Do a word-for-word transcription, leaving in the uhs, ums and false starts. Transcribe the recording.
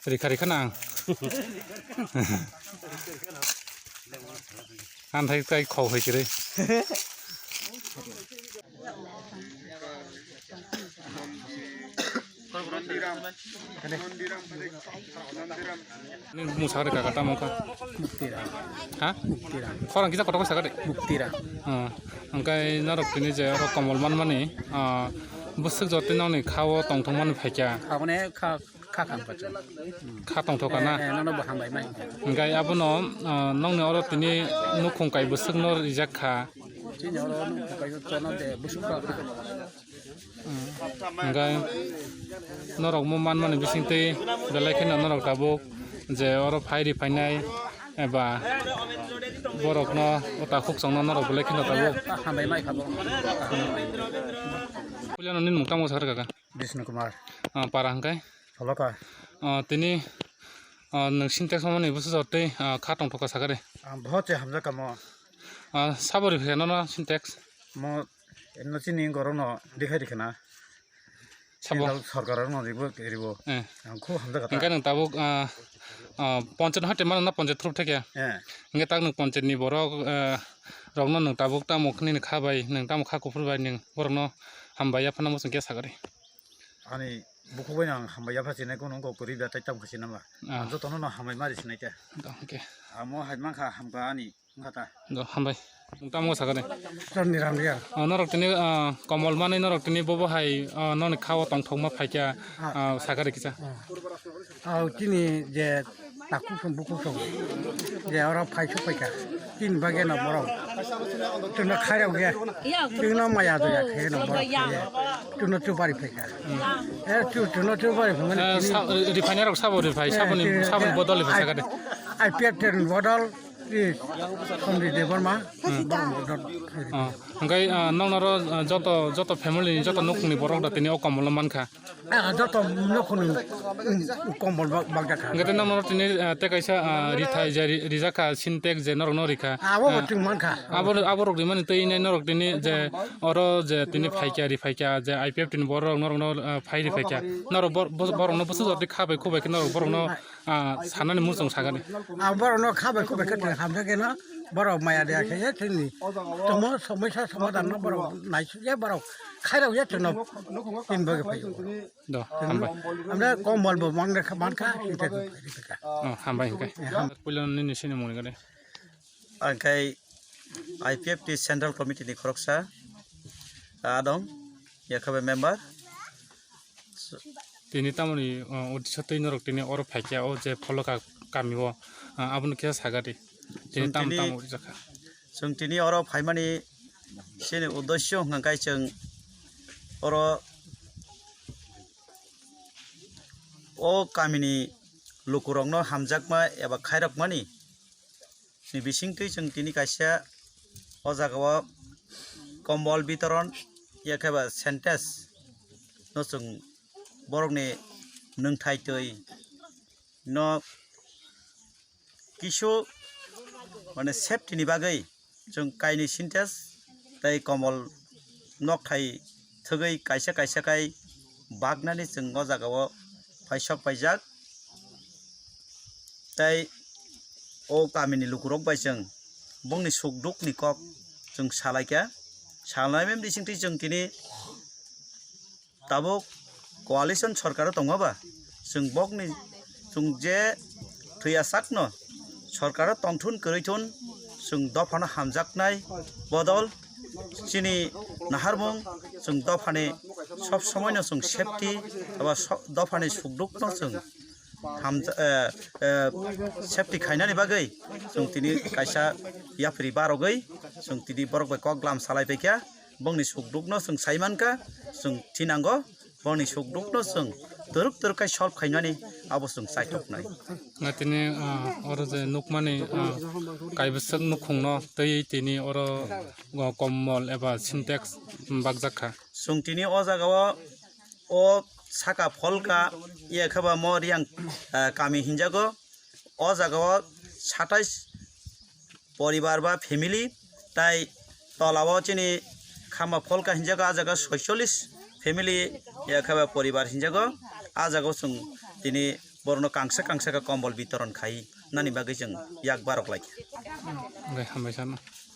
Rikha rikha nang. Anthai kai khau hai kiri. Nini bumung sakha de kaka tamo kha? Muktiram. Ha? Muktiram. Khorang kisa kotor khe sakha de? Muktiram. Ah, hwnkhe norok tini je oro komol manmani, ah, bwswk jotwi nokni kha-o tongthokmani phaikha. Aboni kha, kha kha pacha. Kha tongthokha na? Eh, eh, nono bo hambai mai. Hwnkhe abono, ah, nokni oro tini nukhung kai bwswkno rijak kha. Chini oro nukhung kai chono de bwswk kha. Hwnkhe norok mo manmani bisingtwi belai kheno norok tabuk je oro phai ri phainai eba borokno o takhuk chongno norok belai kheno tabuk. Hambai mai kha bo. Puilano nini mung tamo sakha kaka? Bishnu Kumar. Ah, para hwnkhe? Soloka. Ah, tini, ah, nwng Sintex mamani bwswk jotwi, ah, kha tongthokha sakha de? Ang bohot se hamjakha mo. Ah, sabo ri phaikha nono Sintex? Mo, eno chini gorokno dekhai rikha na. Sabo? Central sorkar rokno ribo, ribo. Eh. Ang khub hamjakha ta. Hwnkhe nwng tabuk, ah, ah, ponchayat hoite mano na ponchayat through thekya? Eh. Hwnkhe tak nwng ponchayat ni borok, ah, rokno nwng tabuk tamo khwnwi ni kha bai, nwng tamo kha kuphur bai nwng borokno hambai yaphano muchung khe sakha de? Ani bukhuk bai ang hambai yapha sinai, kono wngkha kwrwi bai tei tamo khe sinama. Ah. Ang jotono no hambai mari sinai khe. Do, hwnkhe. Amo hai mankha hamkha ani wngkha ta. Do, hambai. Nwng tamo sakha de? Chandi Ramriya. Ah, norok tini, ah, komol manwi norok tini bobo hai, ah, noni kha-o tongthokma phaikha, ah, sakha de kisa. Ah. Ah, tini je takhuk song bukhuk song je oro phai sok phaikha, tini bagwi no borok chwngno khairok ya, chwngno maya do ya khe no borok khe chwngno chubari phaikha. Eh, chu-, chwngno chubari phai mani. Eh, tini sa-, rifai rok sabo rifai, eh, saboni, tini saboni bodol rifai sakha de. I P F ten bodol, eh, Somri Debbarma, hmm, borok bodol. Oh, hwnkhe, ah, noknaro, ah, joto, joto family ni joto nukhungni borok da tini o komolo mankha. Ah, joto nukhungni, um, komol bak-, bakjakha. Hwnkhe tei noknaro tini, ah, tei kaisa, ah, rithai je ri-, rijakha Sintex je norokno rikha. Ah, abo bo, ah, chwng mankha. Abo, aborok rimani tei nai norok tini je oro je tini phaikha, riphaikha, je I P F T ni borok norokno, ah, phai riphaikha. Norok bor-, bor-, borokno bwswk jotwi kha bai khu bai khe norok borokno, ah, sanani muchung sakha de. Ah, borokno kha bai khu bai khe tini hamjakhe no borok maya de khe tini tongmo somosa somadhan no borok naisukya borok khairok ya chwngno tini bagwi phaio. Do, hambai. Amda komol bo mang de kha, man kha, sinte kha. Oh, hambai hwnkhe. Eh, ham- Puilano nini sini mungni gade. Ang khai I P F T Central Committee ni khoroksa, adong, yakhabai member. Tini tamoni, uh, uddesho twi norok tini oro phaikha, o je Pholoka kami o, uh, abono khe sagadi. Tini chwng tam tini, tam urijakha. Chwng tini oro phaimani sini uddesho hwnkha khe chwng oro o kamini lukurokno hamjakma eba khairokmani ni bisingtwi chwng tini kaisa o jagao kombol bitoron, yakhe ba Sintex no chwng borokni nwngthai twi no kisu, mane, safety ni bagwi chwng kainwi Sintex tei kombol nokthai thwgwi kaisa kaisa khai baknani chwng o jagao paisok paijak. Tei o kamini lukurok bai chwng bongni sukdukni kok chwng salaikha. Salaimani bisingtwi chwng tini tabuk coalition sorkaro tongma ba, chwng bokni, chwng je thwiya sakno sorkaro tongthun kwrwithun, chwng dophano hamjaknai bodol chini naharmung, chwng dophani sob somoino chwng safety eba so-, dophani sukdukno chwng hamja-, eh, eh, safety khainani bagwi chwng tini kaisa yapri barogwi chwng tini borok bai kok lam salai paikha. Bongni sukdukno chwng sai mankha, chwng thinango bongni sukdukno chwng twrwk twrwk khai solve khainani abo chwng chaithoknai. Nga tini, ah, oro je nukmani, ah, kaibwswk nukhungno twi tini oro, ah, kombol eba Sintex bakjak kha. Chwng tini o jagao o saka Pholka, yakhe ba mo Riyang, ah, kami hinjago. O jagao satais poribar ba family, tai tola o chini khama pholka hinjago, ah jaga soicholish family, ya khe ba poribar hinjago. Ah jaga o chwng tini borokno kangsa kangsa khe kombol bitoron khai nani bagwi chwng yak barok lai kha. Oke, hambai sano.